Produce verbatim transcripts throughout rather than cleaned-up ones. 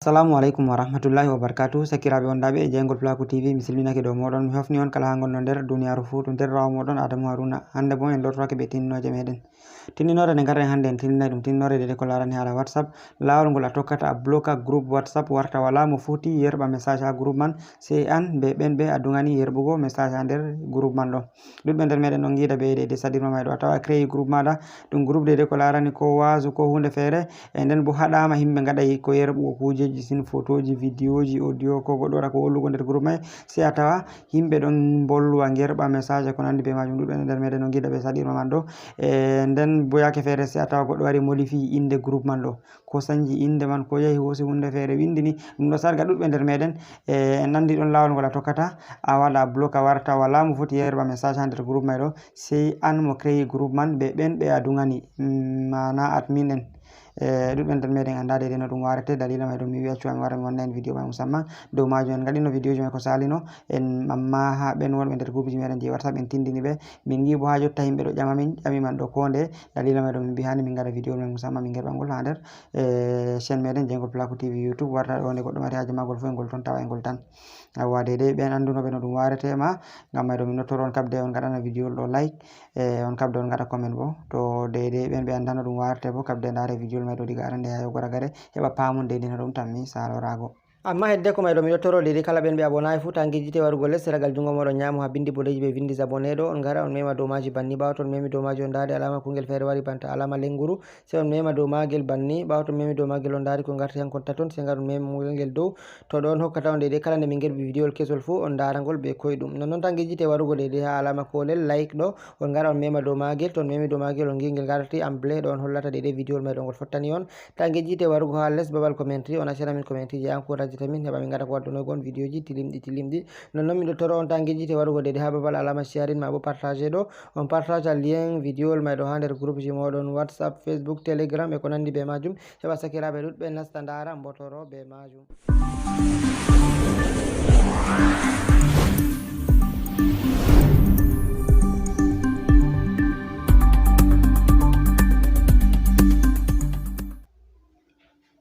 Assalamu aleykum wa rahmatullahi wa barakatuh. Sakiraaɓe wondaaɓe e Jeyngol Pulaaku T V, mi silminake dow mooɗon. Mi hofni on kala haa ngonɗon nder duniyaaru fuu. To nder rawa mooɗon, Adamu Haruna. Hannde boo en lortorake bee tinndinooje meeɗen. Tinndinoore nde ngarɗen hannde, en tinndinay ɗum tinndinoore deydey ko laarani haala WhatsApp. Laawol ngol a tokkata a bloka groupe WhatsApp, warta walaa mo foti yerɓa message haa groupe man, sey an bee ɓen ɓe a duŋani yerɓugo message haa nder groupe man ɗo. Ɗuuɗɓe nder meeɗen ɗon ngiida bee deydey saɗirma may ɗo. A tawa a créé groupe maaɗa, ɗum groupe deydey ko laarani ko waazu, ko huunde feere, e nden boo haɗaama yimɓe ngaɗay ko yerɓugo kuujeeji, sin fotooji, vidéoji, audio, ko goɗɗo waɗa ko wollugo nder groupe may, sey a tawa yimɓe ɗon mbolwa, ngerɓa message, ko nanndi bee maajum. Ɗuuɗɓe nder meeɗen ɗon ngiida bee saɗirma man ɗo. E nden boo yaake feere sey a tawa goɗɗo wari modifiyi innde groupe man ɗo, ko sanji innde man, ko yahi hoosi huunde feere winndi ni, ɗum ɗo sarga ɗuuɗɓe nder meeɗen. E en anndi ɗon laawol ngol a tokkata, a waɗa bloka, warta walaa mo foti yerɓa message haa nder groupe may ɗo, sey an mo créé groupe man bee ɓen ɓe a duŋani, mm, maana admin en. E ɗuuɗɓe nder meeɗen anndaa deydey no ɗum waarete, daliila may ɗum mi wi accu mi wara mi wanna en vidéo may musamman dow maajum. En ngaɗino vidéoji may ko saalino, en, amma haa ɓen wonɓe nder groupeji meeɗen jey WhatsApp en tinndini ɓe. Min ngi boo haa jotta yimɓe ɗo ƴama min, ƴami man ɗo koo ndeye, daliila may ɗum min mbi haani min ngaɗa vidéo may musamman min ngerɓa ngol haa nder, e, chaîne meeɗen Jeyngol Pulaaku T V YouTube, warta ɗo nde goɗɗo mari haaje maagol fuu e ngol ton tawa e ngol tan. Awa deydey ɓen anndunoɓe no ɗum waarete ma, ngam may ɗo min nottoro on kabde on ngaɗana vidéo ɗo like, e on kabde on ngaɗa comment boo. To deydey ɓen ɓe anndaa no ɗum waarete boo, kabde ndaare vidéo may ɗo diga arande haa yogo ragare, heɓa paamon deydey no ɗum tammi saaloraago. Amma hedde ko may ɗo miɗo toro deydey kala ɓen ɓe abonaay fuu, ta ngejjite warugo les ragal junngo mooɗon nyaamo haa binndi boɗeeji ɓe winndi abonné ɗo, on ngara on mema dow maaji banni. Ɓaawo to on memi dow maaji on ndaari alaama kuungel feere wari banta alaama lennguru, sey on mema dow maagel banni. Ɓaawo to on memi dow maagel on ndaari ko ngarti hankon taton, sey ngar on mema ngel dow. To ɗo on hokkata on deydey kala nde min ngerɓi vidéowol kesol fuu on ndaara ngol bee koyɗum. Nonnon ta ngejjite warugo deydey haa alaama koolel like ɗo, on ngara on mema dow maagel. To on memi dow maagel on ngi ngel ngarti en bleu ɗo on hollata deydey vidéowol may ɗo ngol fottani on. Ta ngejjite warugo haa les babal commentary, on accana min commentary je encourageta min heɓa min ngaɗa ko waddunoygo on vidéoji tilimɗi tilimɗi. Nonnon miɗo toro on ta ngejjite warugo deydey haa babal alaama sharing maa boo partage ɗo, on partage lien vidéowol may ɗo haa nder groupeji mooɗon WhatsApp, Facebook, Telegram e ko nanndi bee maajum, heɓa sakiraaɓe ɗuuɗɓe nasta ndaara, mbotoro bee maajum.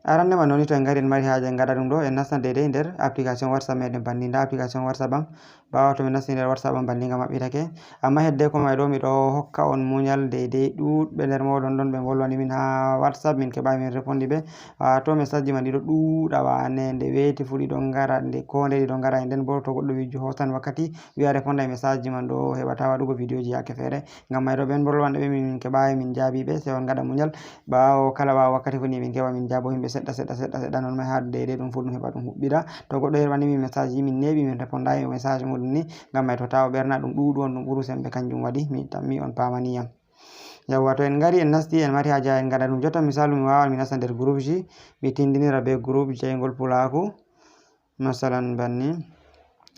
Arande man woni to en ngari en mari haaje en ngaɗa ɗum ɗo, en nastan deydey nder application WhatsApp meeɗen banni. Ndaa application WhatsApp am, ɓaawo to min nasti nder WhatsApp am banni nga maɓɓitake. Amma hedde ko may ɗo miɗo hokka on munyal deydey ɗuuɗɓe nder mooɗon ɗon ɓe mbolwani min haa WhatsApp, min keɓaay min repondi ɓe. Ah, to message ji man ɗiɗo ɗuuɗa wa ne, nde weeti fuu ɗiɗo ngara, nde koo nde ɗiɗo ngara. E nden boo to goɗɗo wijju hoosan wakkati wi'a reponda e message ji man ɗo heɓata waɗugo vidéoji yaake feere. Ngam may ɗo ɓen mbolwanɓe ɓe min, min keɓaay min jaabi ɓe, sey on ngaɗa munyal. Ɓaawo kala ɓaawo wakkati fuu ni min keɓa min jaabo yimɓe seɗɗa, seɗɗa, seɗɗa, seɗɗa, non may haa deydey ɗum fuu ɗum heɓa ɗum huɓɓida. To goɗɗo yerɓani min message ji, min neeɓi, min repondaay message muɗum ni, ngam may to tawa ɓerna ɗum ɗuuɗu on, ɗum ɓuru sembe, kanjum waɗi mi tammi on paamani yam. Yawwa, to en ngari en nasti, en mari haaje en ngaɗa ɗum. Jotta misaalu mi waawan mi nasta nder groupe ji, mi tindinira bee groupe jeyngol pulaaku. Masalan banni.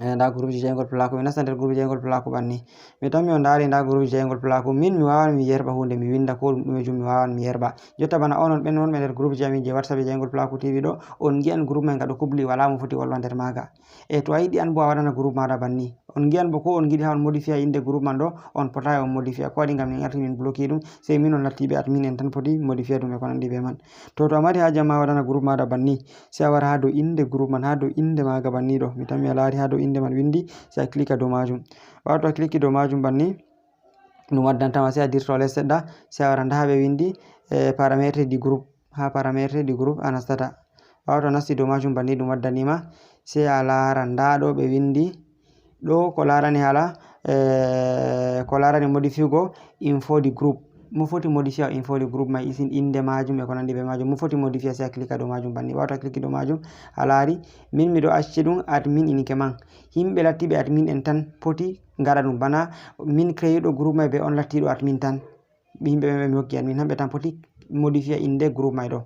Eh, ndaa groupe ji jeyngol pulaaku, mi nasta nder groupe jeyngol pulaaku banni. Mi tammi on ndaari ndaa groupe jeyngol pulaaku. Min mi waawan mi yerɓa huunde, mi winnda koo ɗum ɗume jum mi waawan mi yerɓa. Jotta bana onon ɓen wonɓe nder groupe ji amin je WhatsApp e jeyngol pulaaku T V ɗo, on ngi'an groupe may nga ɗo kubli, walaa mo foti wolwa nder maaga. E to a yiɗi an boo a waɗana groupe maaɗa banni. On ngi'an boo ko on ngiɗi haa on modifiya innde groupe man ɗo, on potaay on modifiya. Ko waɗi ngam min arti min bloki ɗum, sey min on latti ɓe admin en tan poti modifiya ɗum e ko nanndi bee man. To, to a mari haaje ma a waɗana groupe maaɗa banni, sey a wara haa dow innde groupe man, haa dow innde maaga banni ɗo. Mi tammi a laari haa dow innde man winndi, sey a klika dow maajum. Ɓaawo to a kliki dow maajum banni, ɗum waddanta ma, sey a dirto les seɗɗa, sey a wara ndaa haa ɓe winndi, eh, paramètre du groupe. Haa paramètre du groupe a nastata. Ɓaawo to a nasti dow maajum banni ɗum waddani ma, sey a laara ndaa ɗo ɓe winndi, ɗo ko laarani haala, eh, ko laarani modifigo info du groupe. Mo foti modifiya info du groupe may, isin innde maajum e ko nanndi bee maajum. Mo foti modifiya sey a klika dow maajum banni. Ɓaawo to a kliki dow maajum, a laari min miɗo acci ɗum admin uniquement. Yimɓe lattiiɓe admin en tan poti ngaɗa ɗum. Bana min créé ɗo groupe may bee on lattiiɗo admin tan. Yimɓe ɓe mi hokki admin, hamɓe tan poti modifiya innde groupe may ɗo.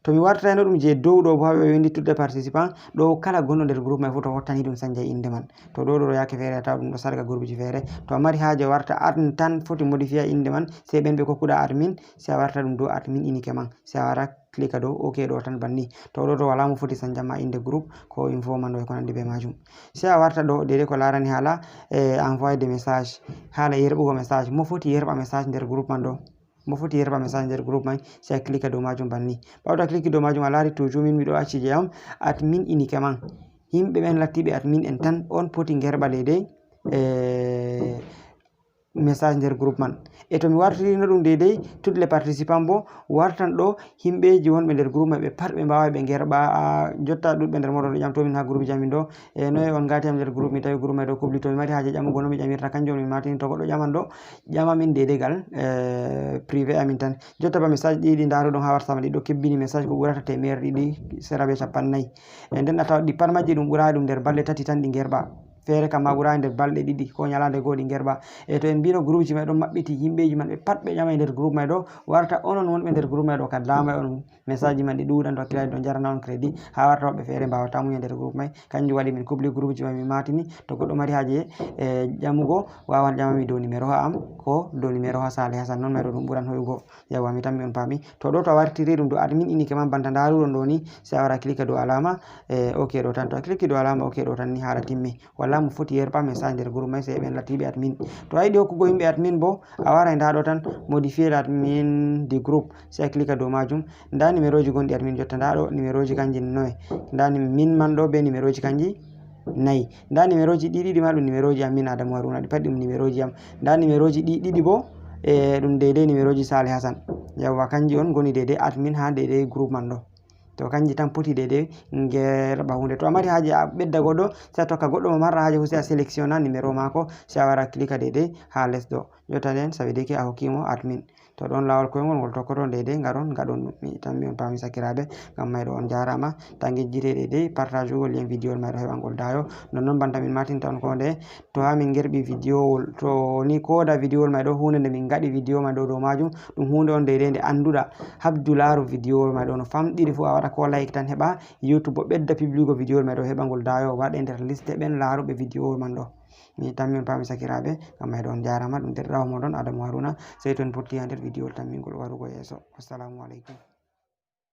To mi wartayno ɗum je dow ɗo boo, haa ɓe winndi tous les participants, ɗo kala gonɗo nder groupe may fuu to fottani ɗum sanjay innde man. To ɗo ɗo yaake feere a tawa ɗum ɗo sarga groupe ji feere. To a mari haaje warta an tan foti modifiya innde man, sey ɓen ɓe kokkuɗa admin, sey a warta ɗum dow admin uniquement, sey a wara klika dow ok ɗo tan banni. To ɗo to walaa mo foti sanja ma innde groupe ko info man ɗo e ko nanndi bee maajum. Sey a warta ɗo deydey ko laarani haala, eh, envoyer des messages, haala yerɓugo message. Mo foti yerɓa message nder groupe man ɗo? Mo foti yerɓa message nder groupe may, si a clique dow majum banni. Ɓawto a clique dow majum, a laari toujours min miɗo acci je am admin uniquement. Yimɓe ɓen lattiɓe admin en tan on poti ngerɓa deydey e message nder groupe man. E to mi wartirino ɗum deydey, toutes les participants bo wartan ɗo, yimɓeji wonɓe nder groupe may ɓe pat ɓe mbaway ɓe ngerɓa. A jotta ɗuɗɓe nder moɗon ɗo ƴamto min ha groupe ji amin ɗo, e noye on ngati am nder groupe, mi tawi groupe may ɗo kubli, to mi mari haje ƴamugo no mi ƴamirta, kanjum on mi matini. To goɗɗo ƴaman ɗo, ƴama min deydey gal e privé amin tan. Jotta ba message ɗiɗi ndaruɗon ha WhatsApp ɗi ɗo kebbini message ko ɓurata temerre ɗiɗi sera be cappannayi. E nden a tawa ɗi pat majji ɗum ɓurayi ɗum nder balɗe tati tan ɗi ngerɓa. Feere kam ma ɓurayi nder balɗe ɗiɗi ko ñalande goo ɗi ngerɓa. E to en mbino groupe ji may ɗon maɓɓiti, yimɓeji man ɓe pat ɓe ƴamay nder groupe may ɗo, warta onon wonɓe nder groupe may ɗo ka damay on message ji man ɗi ɗuɗan, to hakkilani ɗon jarana on crédit, ha warta woɓɓe feere mbawata muña nder groupe may. Kanjum waɗi min kubli groupe ji may min matini. To goɗɗo mari haje e ƴamugo, wawan ƴamami dow numéro ha am ko dow numéro ha Sale Hassan, non may ɗo ɗum ɓuran hoyugo. Yawwa, mi tammi on paami. To ɗo to a wartiri ɗum dow admin uniquement banta ndaruɗon ɗo ni, sai a wara clique dow alama e ok ɗo tan. To a clique dow alama ok ɗo tan ni hala timmi. Wala mo foti yerɓa message nder groupe may, sai ɓen lattiɓe admin. To a yiɗi hokkugo yimɓe admin bo, a waray nda ɗo tan, modifier l'admin du groupe, sai a clique dow majum. Nda numéro ji gonɗi admin jotta, nda ɗo numéro ji kanji noye. Nda ni min man ɗo be numéro ji kanji nayi. Nda numéro ji ɗi ɗiɗi ma ɗum numéro ji am min Adamu Haruna, ɗi pat ɗum numéro ji am. Nda numéro ji ɗi ɗiɗi bo e ɗum deydey numéro ji Sale Hassan. Yawwa, kanji on goni deydey admin ha deydey groupe man ɗo. To kanji tan poti deydey ngerɓa hunde. To a mari haje a ɓedda goɗɗo, sai a tokka goɗɗo mo marra haje fu sai a sélectionna numéro mako, sai a wara clique deydey ha les ɗo. Jotta nden ça veut dire que a hokkimo admin. To ɗon lawol koyngol ngol tokkoto deydey, ngaron ngaɗon ɗum. Mi tammi on paami sakiraaɓe, ngam may ɗo on jarama. Tangejjite deydey, partage ugol lien vidéo may ɗo heɓangol dayo. Non non banta min matinta on ko nde to ha min ngerɓi vidéowol, to ni koda vidéowol may ɗo, hunde nde min ngaɗi vidéo may ɗo dow majum, ɗum hunde on deydey nde anduɗa. Habdu laaru vidéowol may ɗo no famɗiri fu, a waɗa ko like tan heɓa YouTube o ɓedda publigo vidéowol may ɗo heɓangol dayo, waɗe nder liste ɓen laaruɓe vidéowol man ɗo. Mi tammi on paami sakiraaɓe, ngam may ɗo on jarama, ɗum derɗirawo moɗon Adamu Haruna, sey to en potti ha nder vidéowol tammingol warugo yeeso. Wassalamu aleykum.